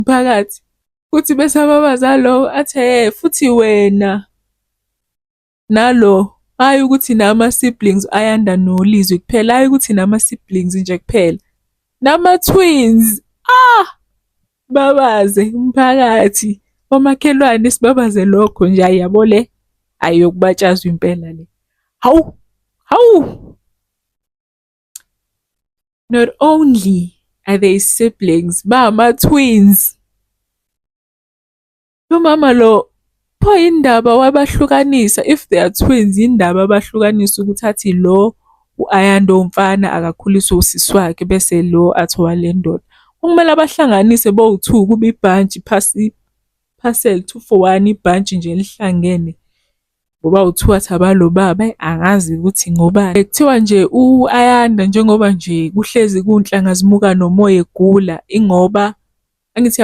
Mphakathi futhi bese ababaza lo athi futhi wena nalo, hhayi ukuthi nama-siblings Ayanda noLizwi kuphela, hhayi ukuthi nama-siblings nje kuphela, nama-twins, ah! Babaze umphakathi, omakhelwane sibabaze lokho nje, hhayi yabo le, hhayi yokubatshazwa impela le. Hawu, hawu! Not only are they siblings, bama-twins. Lo mama lo, pho yini ndaba wabahlukanisa if they are twins, yini ndaba abahlukanisa ukuthi athi lo u-Ayanda owumfana akakhuliswe usisi wakhe bese lo athi owale ndoda. Kumele abahlanganise bowu-two kube ibhantshi parcel two for one, ibhantshi nje elihlangene. Ngoba u-two athi abalo baba, eyi angazi ukuthi ngobani. Kuthiwa nje u-Ayanda njengoba nje kuhlezi kunhlanga zimuka nomoya egula, ingoba angithi.